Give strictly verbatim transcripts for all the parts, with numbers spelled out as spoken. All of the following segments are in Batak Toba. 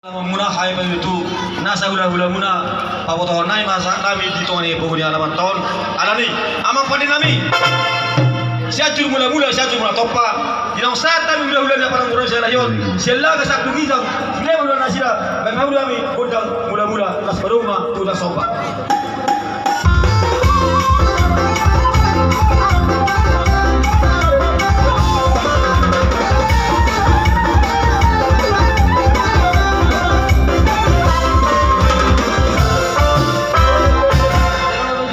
Alaman muna, hami paimasu tu nasa hulahulamuna, pabotohon nami ma sahat nami di tonga ni pogu ni alaman ta on. Alani, amang pande nami, Sianjur Mulamula, Sianjur Mulatompa, di naung sahat nami hulahula ni apala murang sian lahi on, sian Laga Sandung Ginjang, di na mula nasida, baen ma hami gondang mulamula, las madongan ma tu las somba.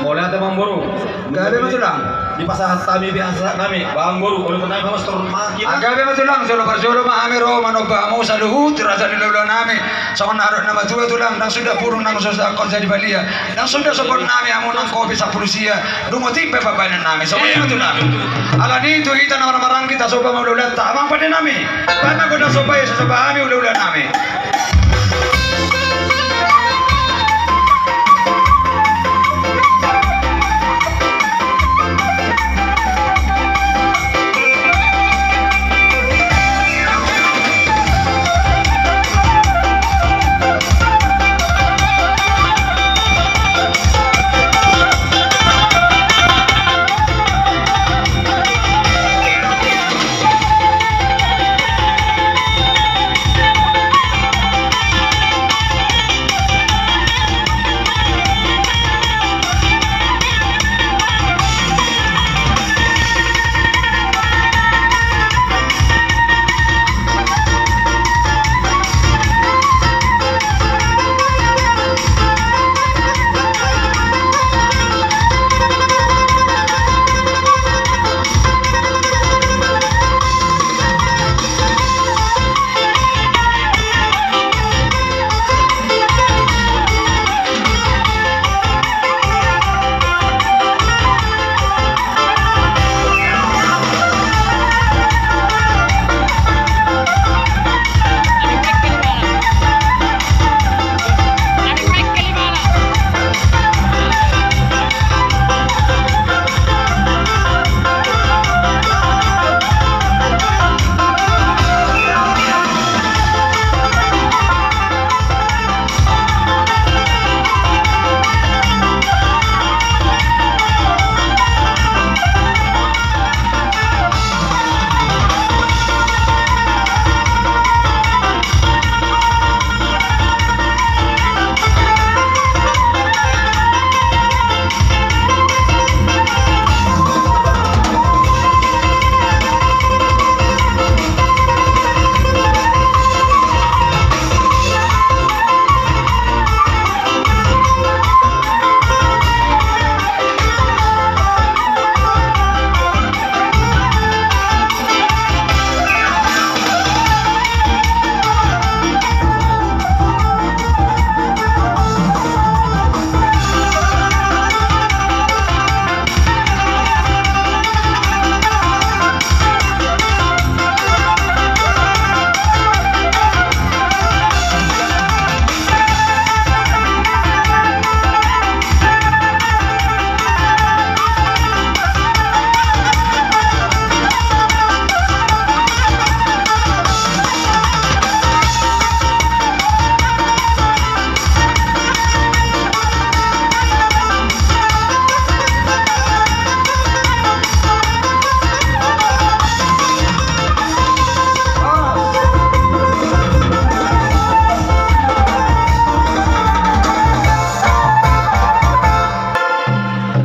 Mauliate ma amangboru. Gabe ma tulang. Dipasahat hami be asa nami, ba amangboru, olo nami pamastor ma. Gabe ma tulang, jolo parjolo ma hami ro manomba hamu saluhut raja ni hulahula nami. Songon na hadok na matua tulang, ndang suda burung na so dangkot jadi balia. Ndang suda sogot nami hamu nang kopi sampulu sia. Dung otik pe pambahenan nami. Songon i ma tulang. Alani tu hita na marhahamaranggi, tasoba ma hulahulanta, amang pande nami. Baen ma gondang somba i, so somba hami hulahula nami.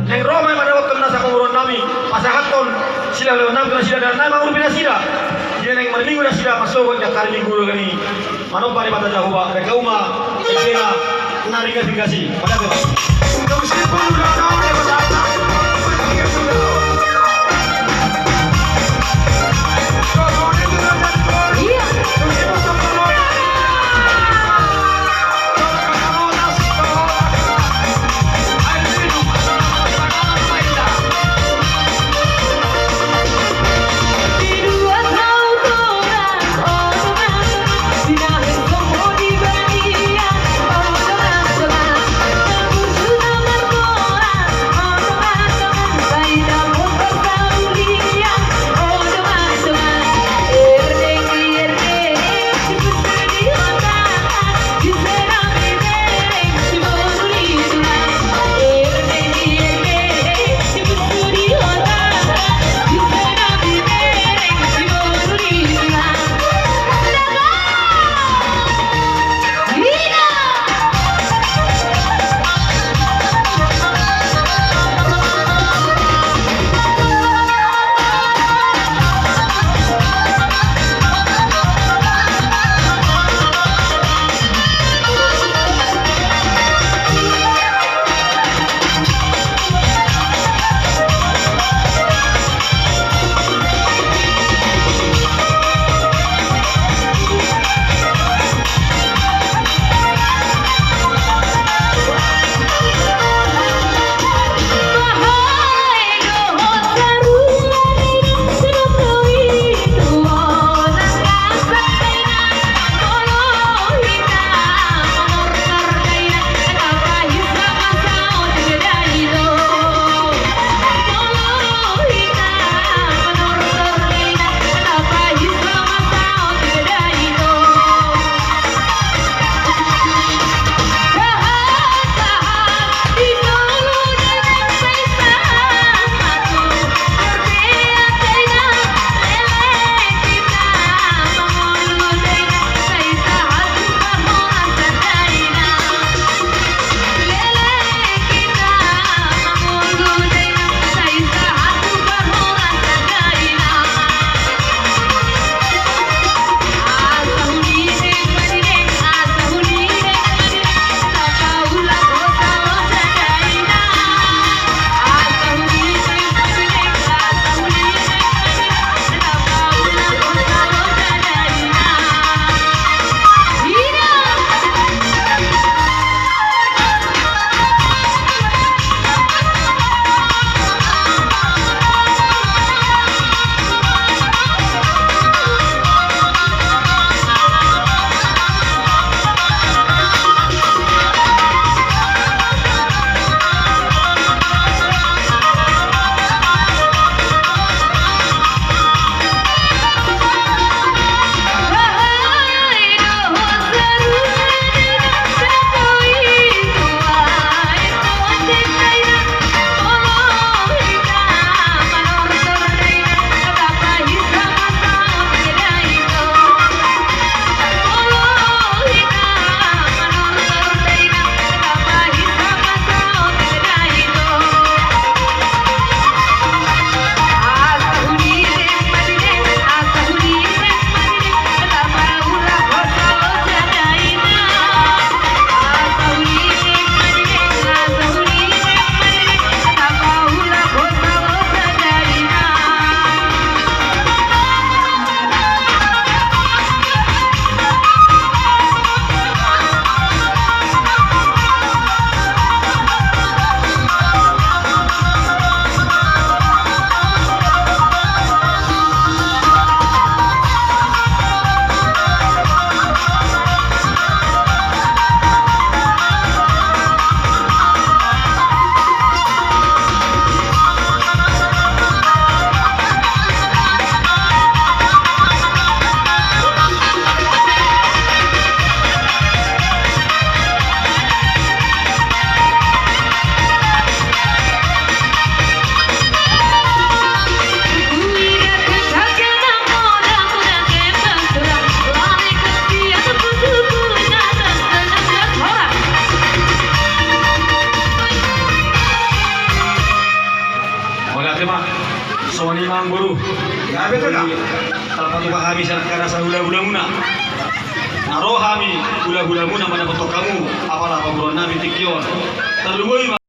Naeng ro ma i mandapothon nasa pamoruon nami, pasahathon silehon nami tu nasida, dan nai mangurupi nasida. Di na naeng marminggu nasida, marsogot di angka ari Minggu dohot i. Manomba Debata Jahowa, baen hamu ma ende na ringgas-ringgas i. Mauliate. Songon i ma amang boru. Tarpatupa hami sian angka na sahulahulamuna. Na ro hami hulahulamuna mandapothon hamu apala pamoruon nami tingki on. Tarlumobi ma.